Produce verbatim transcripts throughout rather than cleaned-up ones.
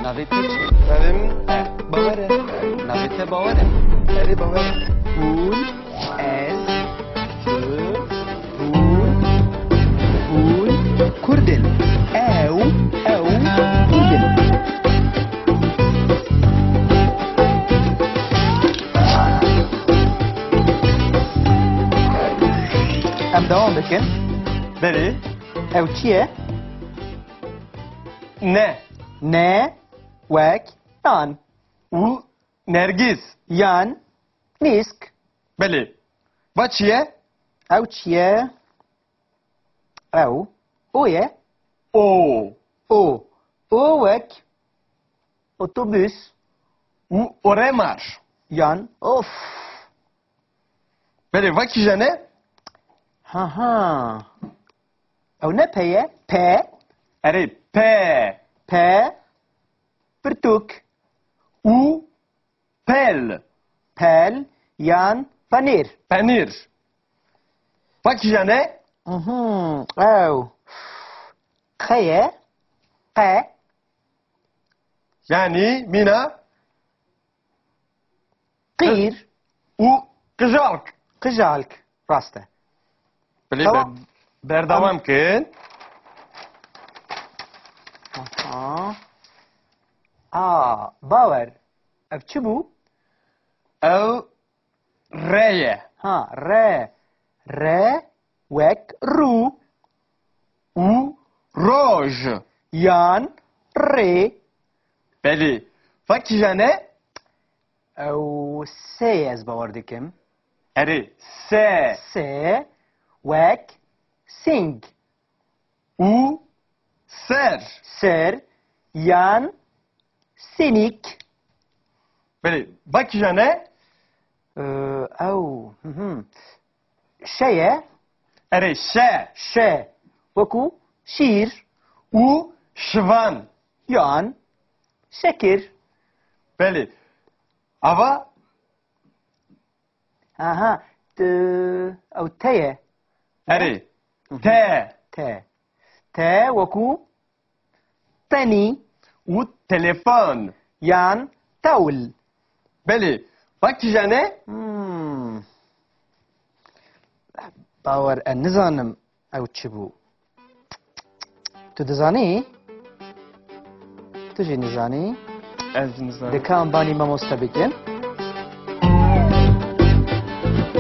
Navê te çi? Navê min Bawer e. Navê te Bawer e? Erê, Bawer e. Hûn, ez, tu, hûn, hûn Kurd in. Ew, ew Kurd in. Em devam bikin. Belê. Ew çi ye? Ne. Ne, wek nan. Û nergîz. Yan nîsk. Belê. Va çi ye? Ew çi ye? Ew o ye. O. O. O wek otobus. Û oremar. Yan of. Belê, va kîjan e? Ha ha. Ew ne pe ye? Pe. Erê, pe. Pe. Pirtûk. Û pel. Pel yan penîr. Penîr. Va kîjan e? Mhm, ew. Qe ye. Qe. Yanî mîna? Qîr. Û qijalk. Qijalk. Rast e. Belê, tamam. Ber-, berdewam kin. Aha. A, Bawer. Ev çi bû? Ew re ye. Ha, re. Re wek rû. Û roj. Yan rê. Belê. Va kîjan e? Ew se ye, ez bawer dikim. Erê, se. Se wek sing. Û ser. Ser yan sinik. Belê, va kîjan e? Ee, ew, hı hı. Şe ye. Erê, şe. Şe. Wekû şîr. Û şivan. Yan şekir. Belê. Ava? Aha. T-, ew te ye. Erê. Hı hı. Te. Te. Te wekû tenî. Û telefon. Yan tewl. Belê. Va kîjan e? Hmm. Bawer, e, nizanim ew çi bû. Tu dizanî? Tu jî nizanî? Ez nizanim. Dika em banî mamoste bikin.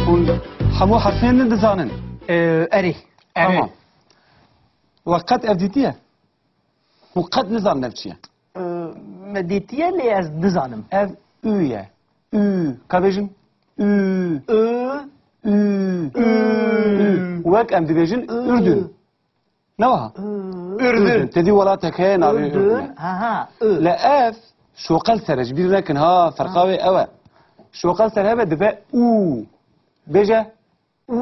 Hûn hemû herfên min dizanin? Ee, erê. Erê. Tamam. We qet ev dîtiye? Hûn qet nizanin ev çi ye? Ee, me dîtiye lê ez nizanim. Ev û ye. Û. Ka bêjin? Û. Ü. Û. Ü. Û. Wek em dibêjin Ürdün. Ne wiha? Ürdün. Ürdün. Te dî welatek heye navê Ürdün. Ürdün e. Ha, ha. Ü. Le ev şoqel ser e, ji bîr nekin ha, ferqa wê ew e. Şoqel ser hebe dibe û. Bêje. Û.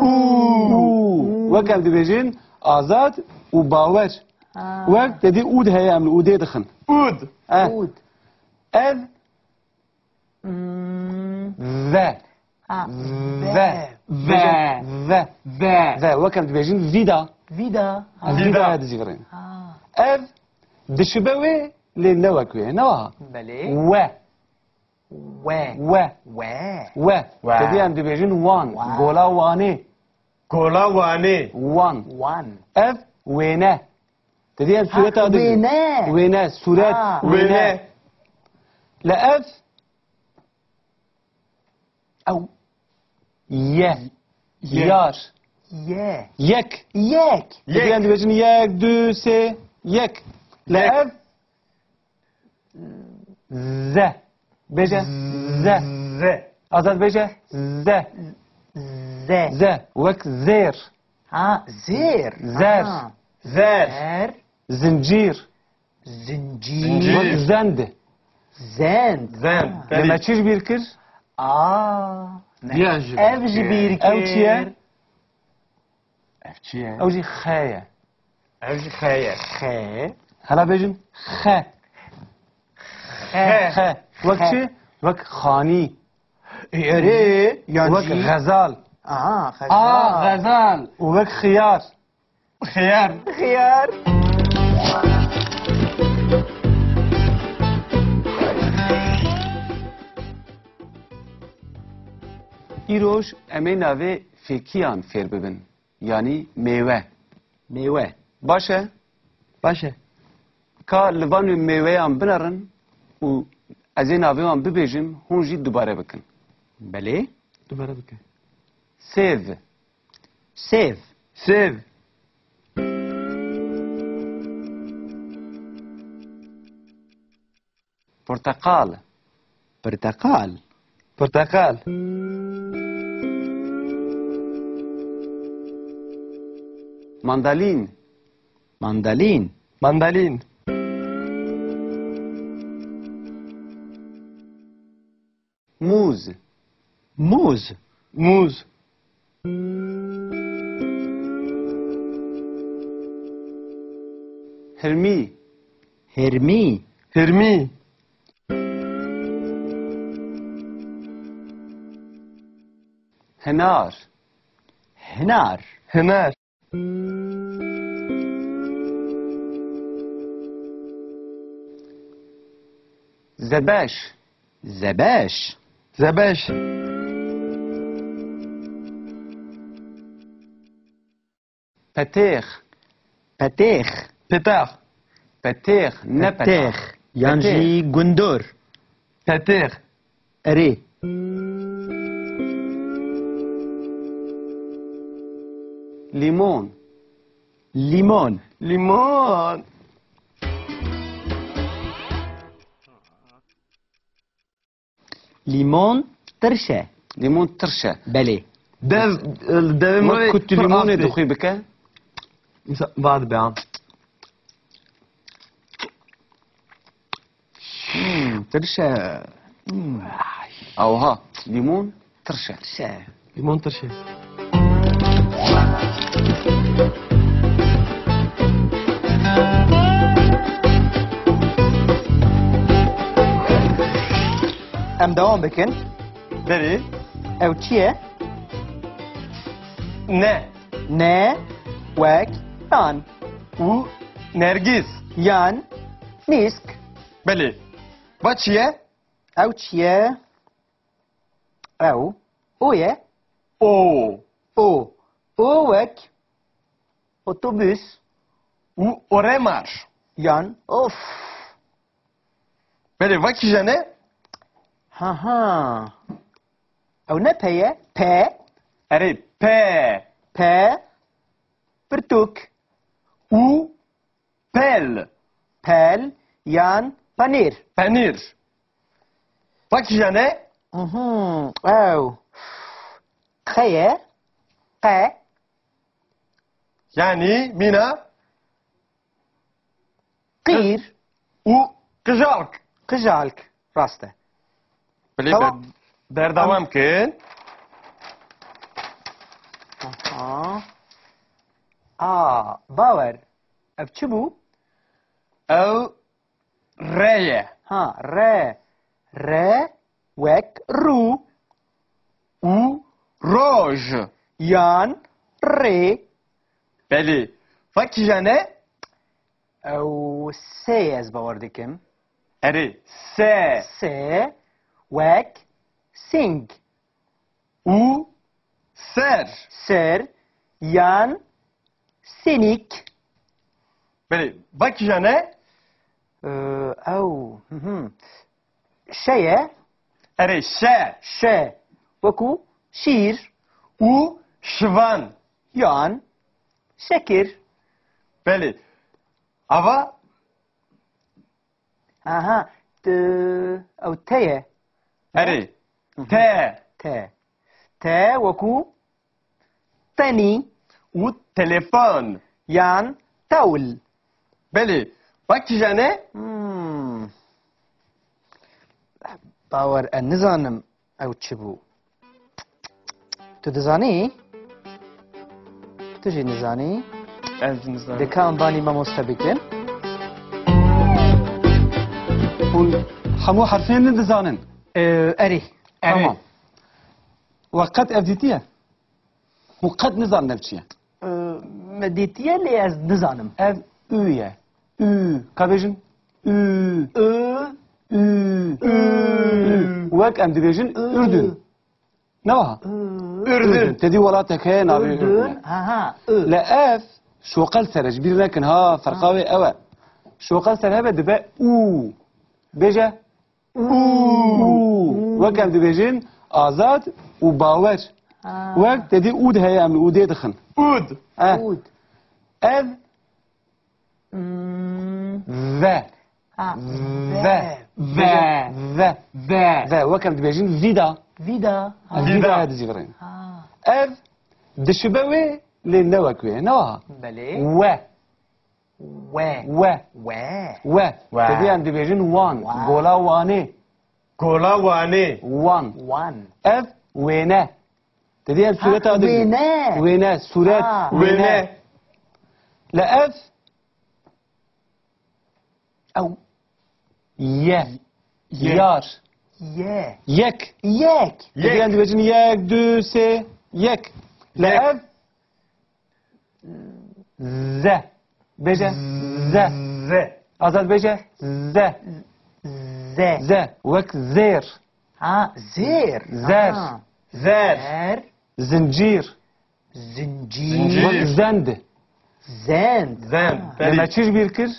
Û. Wek em dibêjin Azad û Bawer. Ha. Wek te dî ûd heye, em li ûdê dixin. Ûd. Eh. Ûd. Ev Hmm. Ve. Ha, ve. Ve. Ve. Ve. Ve. Ve. Wek em dibêjin Vida. Vida. Ha. Vida. Vida dizîvirên. Ha. Ev dişibe wê, lê ne wek wê, ne wiha? Belê. We. We. We. We. We. We. Te dî em dibêjin Wan. Wan. Gola Wanê. Gola Wanê. Wan. Wan. Ev wêne. Te dî em sureta dibînin. Wêne. Wêne, suret, ha. Wêne. Wêne. Le ev. Ew. Ye. Ye. Yar. Ye. Yek. Yek. Te dî em dibêjin yek, du, sê, yek. Le ev. Ze. Bêje. Ze. Ze. Azad bêje. Ze. Ze. Ze. Wek zêr. Ha, zêr. Zer. Ha. Zer. Zer. Zincîr. Zincîr. Zincîr. Wek zend. Zend. Zend. Ha. Belê. Me çi ji bîr kir? Aa. Diya ji bîr kir. Ev ji bîr kir. Ev çi ye? Ev çi ye? Ew jî xe ye. Ev jî xe ye. Xe. Hela bêjin xe. Xe. Xe. Wek çi? Wek xanî. Ê, erê, yan jî. Wek xezal. Aha, xezal. A, xezal. Û wek xiyar. Xiyar. Xiyar. Îroj em ê navê fêkiyan fêr bibin. Yanî mêwe. Mêwe. Baş e? Baş e. Ka li van mêweyan binerin û ez ê navê wan bibêjim, hûn jî dubare bikin. Belê. Dubare bikin. Sêv. Sêv. Sêv. Porteqal. Porteqal. Porteqal. Mandalîn. Mandalîn. Mandalîn. Mûz. Mûz. Mûz. Hirmî. Hirmî. Hirmî. Hinar. Hinar. Hinar. Zebeş. Zebeş. Zebeş. Petêx. Petêx. Petêx. Petêx, ne petêx. Petêx. Yan jî gundor. Petêx. Erê. Lîmon. Lîmon. Lîmon. Lîmon tirş e. Lîmon tirş e. Belê. Dev, devê me Wek ku tu pir lîmonê ast e. Dixwî bike. Însan, va dibe, ha. Hmm, tirş e. Hmm. Awha, lîmon tirş e. Tirş e. Lîmon tirş e. Em dewam bikin. Berê. Ew çi ye? Ne. Ne, wek nan. Û nergîs. Yan mîsk. Belê. Va çi ye? Ew çi ye? Ew o ye. O. O. O wek otobus. Û oremar. Yan of. Belê, va kîjan e? Ha ha. Ew ne pe ye? Pe. Erê, pe. Pe. Pirtûk. Û pel. Pel yan panîr. Panîr. Va kîjan e? Mhm, ew. Qe ye. Qe. Yanî mîna Qîr. Û qijalk. Qijalk. Rast e. Belê. Tamam. Ber-, berdewam kin. Aha. A, bawer. Ev çi bû? Ew re ye. Ha, re. Re wek rû. Û roj. Yan rê. Belê. Va kîjan e? Ew sê ye, ez bawer dikim. Erê, se. Se, wek sing. Û ser. Ser, yan sinik. Belê, va kîjan e? Ee, ew, hı hı. Şe ye. Erê, şe. Şe, wekû şîr. Û şivan. Yan şekir. Belê. Ava? Aha, t-, ew te ye. Erê. Hı hı. Te. Te. Te wekû tenî. Û telefon. Yan tewl. Belê. Va kîjan e? Hmm. Bawer, e, nizanim ew çi bû. Tu dizanî? Tu jî nizanî? Ez nizanim. Dê ka em banî mamoste bikin. Hûn hemû herfên nidizanin? Ee, erê. Erê. Tamam. We qet ev dîtiye? Hûn qet nizanin ev çi ye? Ee, me dîtiye, lê ez nizanim. Ev ü ye. Ü. Ka bêjin? Ü. Ü. Ü. Ü. Ü. Wek em dibêjin Ü. Ürdün. Ne wiha? Ürdün. Ürdün. Te dî welatek heye navê Ürdün. Ürdün e. Ha, ha, Ü. Le ev şoqel ser e, ji bîr nekin ha, ferqa wê ew e. Şoqel ser hebe dibe û. Bêje. Û. Û. Wek em dibêjin azad û bawer. Ha. Wek te dî ûd heye, em li ûdê dixin. Ûd. Eh. Ûd. Ev Hmm. Ve. Ha, Ve. Ve. Ve. Ve. Ve. Wek em dibêjin vîda. Vîda. Ha, Vîda. Vîda ya dizîvirên. Ha. Ev dişibe wê lê ne wek wê. Ne wiha? Belê. We. We. We. We. We. We. Te dî em dibêjin wan. Wan. Gola Wanê. Gola Wanê. Wan. Wan. Ev wêne. Te dî em Ha, sûreta dibînin. Wêne. Wêne, sûret, Ha. Wêne. Wêne. Le ev Ew. Ye. Ye. Yar. Ye. Yek. Yek. Te dî em dibêjin yek, du, sê, yek. Le Yek. Ev. Ze. Bêje. Ze. Ze. Azad bêje. Ze. Ze. Ze. Wek zêr. Ha, zêr. Zer. Ha. Zer. Zer. Zincîr. Zincîr. Zincîr. Wek zend. Zend. Zend. Ha. Belê. Me çi ji bîr kir?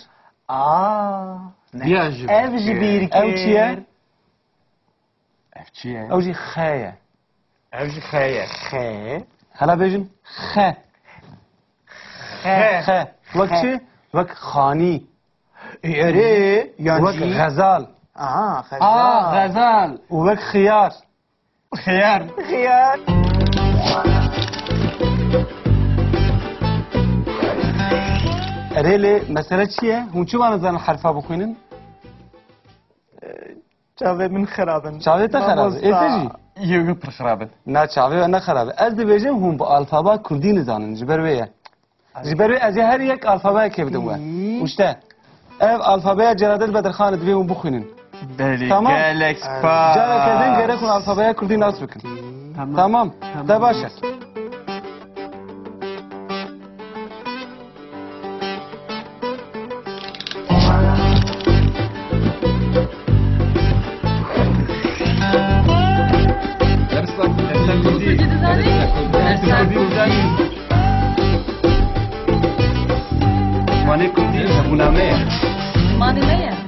Aa. Ne. Ya ji Ev bîr ji kir. Bîr kir. Ew çi ye? Ev çi ye? Ew jî xe ye. Ev jî xe ye. Xe. Hela bêjin xe. Xe. Xe. Wek çi? Wek xanî. Erê, yan Wek jî. Xezal. Aha, xezal. Aa, xezal. Û wek xiyar. Xiyar. Xiyar. Erê lê mesele çi ye? Hûn çima nizanin herfa bixwînin? Çavê min xirab in. Çavê te xirab in? Ê te jî? Mamosta. Yê wî pir xirab in. Na, çavê we ne xirab e. Ez dibêjim hûn bi alfaba kurdî nizanin. Ji ber wê ye. Ji ber wê ez ê her yek alfabeyekê bidim we. Pî. Û işte, ev alfabeya Celadet Bedirxan e, divê hûn bixwînin. Belê, tamam. Gelek spas. Careke din gerek hûn alfabeya kurdî nas bikin. Tamam. Tamam. Tamam. Te baş e. Dersa kurdî. Dersa kurdî. Zimanê kurdî hebûna me ye. Zimanê me ye.